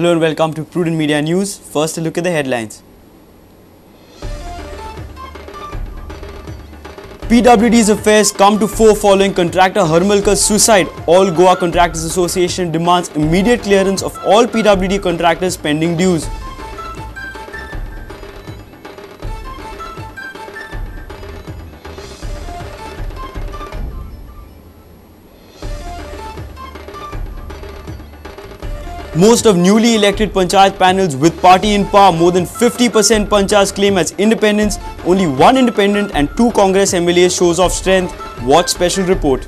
Hello and welcome to Prudent Media News. First, a look at the headlines. PWD's affairs come to fore following contractor Harmalkar's suicide. All Goa Contractors Association demands immediate clearance of all PWD contractors pending dues. Most of newly elected panchayat panels with party in power, more than 50% panchayats claim as independents. Only one independent and two Congress MLAs shows off strength. Watch special report.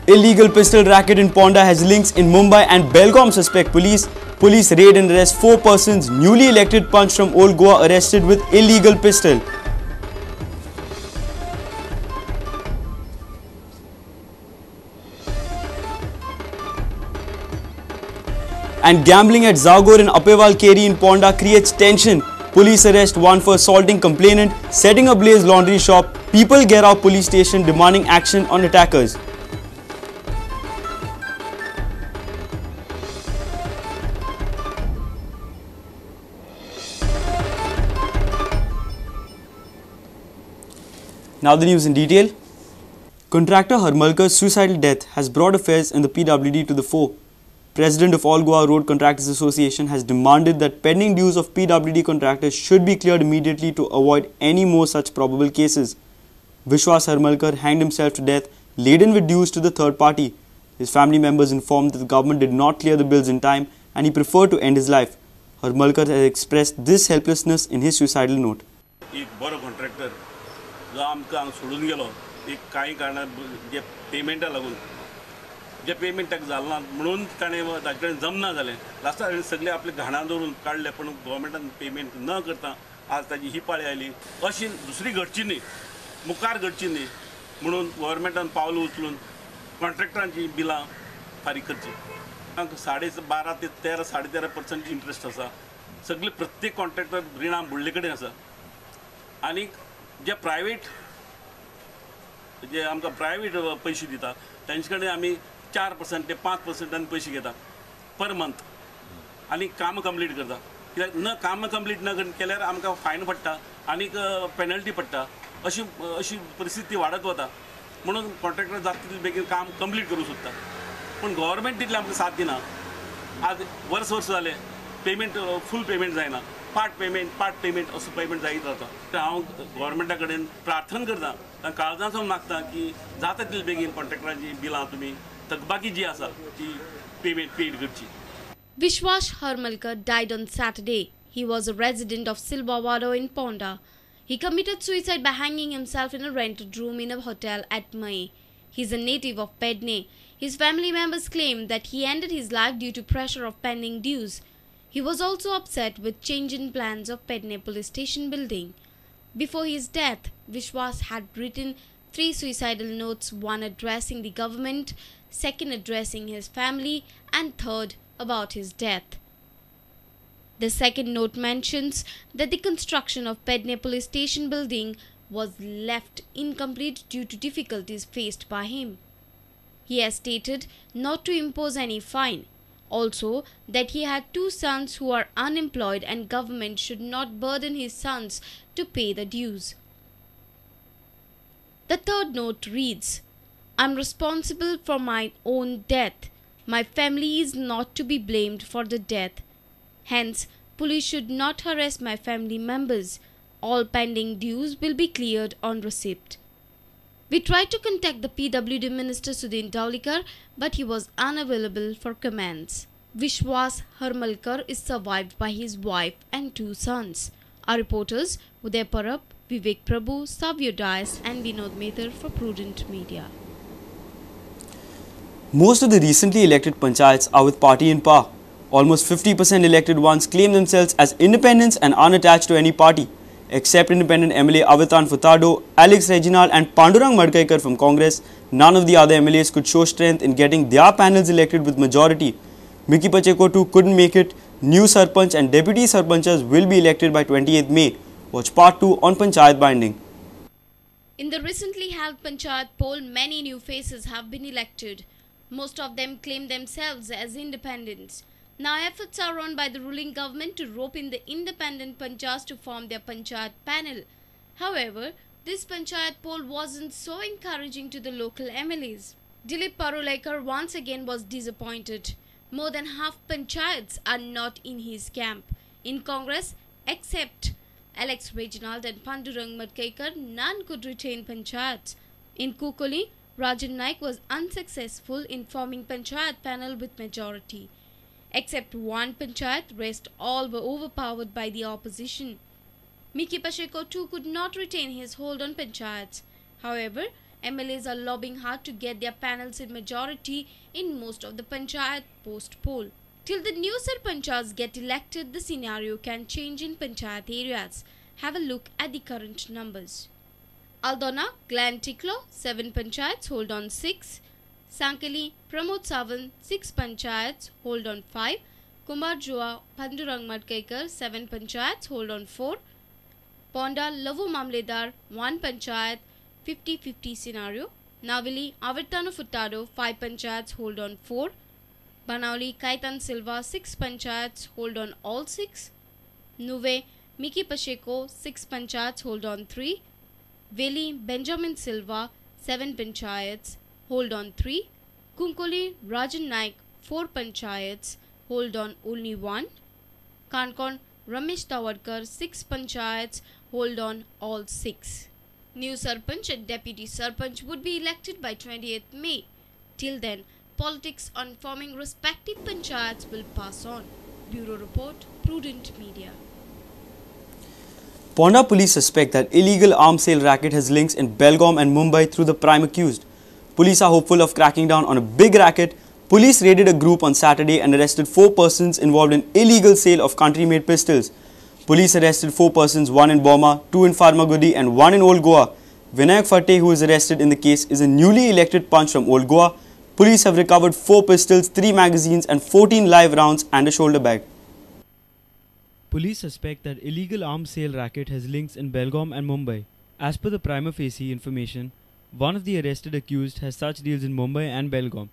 Illegal pistol racket in Ponda has links in Mumbai and Belgaum, suspect police. Police raid and arrest 4 persons. Newly elected panch from Old Goa arrested with illegal pistol. And gambling at Zagor in Apewal Keri in Ponda creates tension. Police arrest one for assaulting complainant, setting ablaze laundry shop. People get out police station demanding action on attackers. Now the news in detail. Contractor Harmalkar's suicidal death has brought affairs in the PWD to the fore. President of All Goa Road Contractors Association has demanded that pending dues of PWD contractors should be cleared immediately to avoid any more such probable cases. Vishwas Harmalkar hanged himself to death, laden with dues to the third party. His family members informed that the government did not clear the bills in time and he preferred to end his life. Harmalkar has expressed this helplessness in his suicidal note. एक बरो contractor जो आमकां सोडून गेलो एक कांय कारणां जे पेमेंटा लागून जे पेमेंट ताका जालें ना म्हणून ताणें ताजे कडेन जमना जालें. लास्टाक ताणें सगळें आपले घाणां दवरून काडलें, पूण गव्हर्मेंटान पेमेंट न करता आज ताजी ही पाळी आयली. अशी दुसरी घडची न्ही, मुखार घडची न्ही म्हणून गव्हर्मेंटान पावलां उचलून कॉन्ट्रॅक्टरांची बिलां फारीक करची. 12.5 ते 13, 13.5% इंट्रस्ट आसा. सगळे प्रत्येक कॉन्ट्रॅक्टर रिणां बुडले कडेन आसा. आनी जे प्रायवेट जे आमकां प्रायवेट पयशे दिता तांचे कडेन आमी 4% ते 5% पैसे घेता पर मंथ आनी कामां कंप्लीट करता. कित्याक न कामां कंप्लीट न केल्यार आमकां फायन पडटा आनीक पेनल्टी पडटा. अशी अशी परिस्थिती वाडत वता म्हणून कॉन्ट्रॅक्टर जाता तितले बेगीन काम कंप्लीट करूंक सोदता, पूण गव्हर्मेंट तितलें आमकां साथ दिना. आज वर्स वर्स जालें पेमेंट फूल पेमेंट जायना, पार्ट पेमेंट असो पेमेंट जायत रावता. तर हांव गव्हर्मेंटा कडेन प्रार्थना करता, काळजांतसून मागता की जाता तितले बेगीन कॉन्ट्रॅक्टरांची बिलां तुमी थकबाकी जी आसा ती पेमेंट पेड करची. Vishwas Harmalkar died on Saturday. He was a resident of Silvawado in Ponda. He committed suicide by hanging himself in a rented room in a hotel at May. He is a native of Pedne. His family members claim that he ended his life due to pressure of pending dues. He was also upset with change in plans of Pedne police station building. Before his death, Vishwas had written 3 suicidal notes, one addressing the government, second addressing his family, and third about his death. The second note mentions that the construction of Pedne police station building was left incomplete due to difficulties faced by him. He has stated not to impose any fine. Also, that he had 2 sons who are unemployed and government should not burden his sons to pay the dues. The third note reads, "I'm responsible for my own death. My family is not to be blamed for the death. Hence, police should not harass my family members. All pending dues will be cleared on receipt." We tried to contact the PWD Minister Sudin Dhavalikar, but he was unavailable for comments. Vishwas Harmalkar is survived by his wife and 2 sons. Our reporters Uday Parab, Vivek Prabhu, Savio Dias and Vinod Mehtar for Prudent Media. Most of the recently elected panchayats are with party in power. Almost 50% elected ones claim themselves as independents and unattached to any party. Except independent MLA Avitan Furtado, Alex Reginald and Pandurang Madkaikar from Congress, none of the other MLAs could show strength in getting their panels elected with majority. Mickky Pacheco too couldn't make it. New Sarpanch and Deputy Sarpanchas will be elected by 28th May. Watch part 2 on Panchayat Binding. In the recently held Panchayat poll, many new faces have been elected. Most of them claim themselves as independents. Now efforts are on by the ruling government to rope in the independent panchayats to form their panchayat panel. However, this panchayat poll wasn't so encouraging to the local MLAs. Dilip Parulekar once again was disappointed. More than half panchayats are not in his camp. In Congress, except Alex Reginald and Pandurang Madkaikar, none could retain panchayats. In Kukoli, Rajan Naik was unsuccessful in forming panchayat panel with majority. Except one panchayat, rest all were overpowered by the opposition. Miki Pacheco too could not retain his hold on panchayats. However, MLAs are lobbying hard to get their panels in majority in most of the panchayat post-poll. Till the new sarpanchas get elected, the scenario can change in panchayat areas. Have a look at the current numbers. Aldona, Glenn Tiklo, 7 panchayats, hold on 6. Sankali, Pramod Savan, 6 panchayats, hold on 5. Kumbarjoa, Pandurang Madkaikar, 7 panchayats, hold on 4. Ponda, Lavu Mamledar, 1 panchayat, 50-50 scenario. Navili, Avertano Furtado, 5 panchayats, hold on 4. Banauli, Kaitan Silva, 6 panchayats, hold on all 6. Nuve, Miki Pacheco, 6 panchayats, hold on 3. Veli, Benjamin Silva, 7 panchayats, hold on 3. Kunkoli, Rajan Naik, 4 panchayats, hold on only 1. Kankon, Ramesh Tawadkar, 6 panchayats, hold on all 6. New Sarpanch and Deputy Sarpanch would be elected by 28th May. Till then, politics on forming respective panchayats will pass on. Bureau Report, Prudent Media. Ponda police suspect that illegal arms sale racket has links in Belgaum and Mumbai through the prime accused. Police are hopeful of cracking down on a big racket. Police raided a group on Saturday and arrested 4 persons involved in illegal sale of country-made pistols. Police arrested 4 persons, 1 in Boma, 2 in Farmagudi and 1 in Old Goa. Vinayak Fateh, who is arrested in the case, is a newly elected punch from Old Goa. Police have recovered 4 pistols, 3 magazines and 14 live rounds and a shoulder bag. Police suspect that illegal arms sale racket has links in Belgaum and Mumbai. As per the prima facie information, one of the arrested accused has such deals in Mumbai and Belgaum.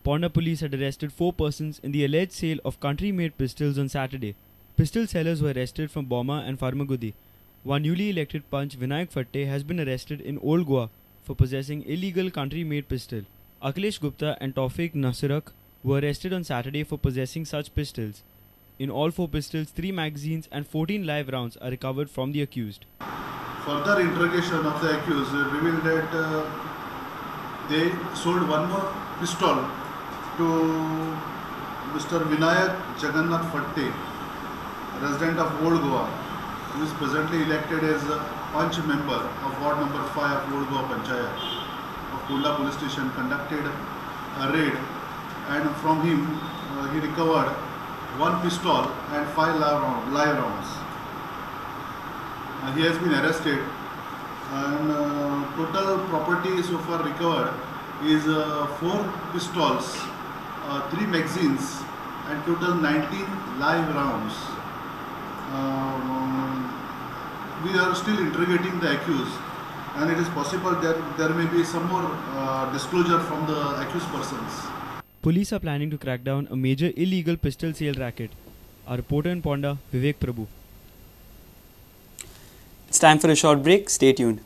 Ponda police had arrested 4 persons in the alleged sale of country-made pistols on Saturday. Pistol sellers were arrested from Boma and Farmagudi. One newly elected punch, Vinayak Fatte, has been arrested in Old Goa for possessing illegal country-made pistol. Akhilesh Gupta and Tawfiq Nasirak were arrested on Saturday for possessing such pistols. In all 4 pistols, 3 magazines and 14 live rounds are recovered from the accused. Further interrogation of the accused revealed that they sold one more pistol to Mr. Vinayak Jagannath Fatte, resident of Old Goa, who is presently elected as a Panch member of Ward number 5 of Old Goa Panchayat of Ponda Police Station, conducted a raid, and from him he recovered 1 pistol and 5 live rounds. He has been arrested, and total property so far recovered is 4 pistols, 3 magazines and total 19 live rounds. We are still interrogating the accused, and it is possible that there may be some more disclosure from the accused persons. Police are planning to crack down a major illegal pistol sale racket. Our reporter in Ponda, Vivek Prabhu. It's time for a short break. Stay tuned.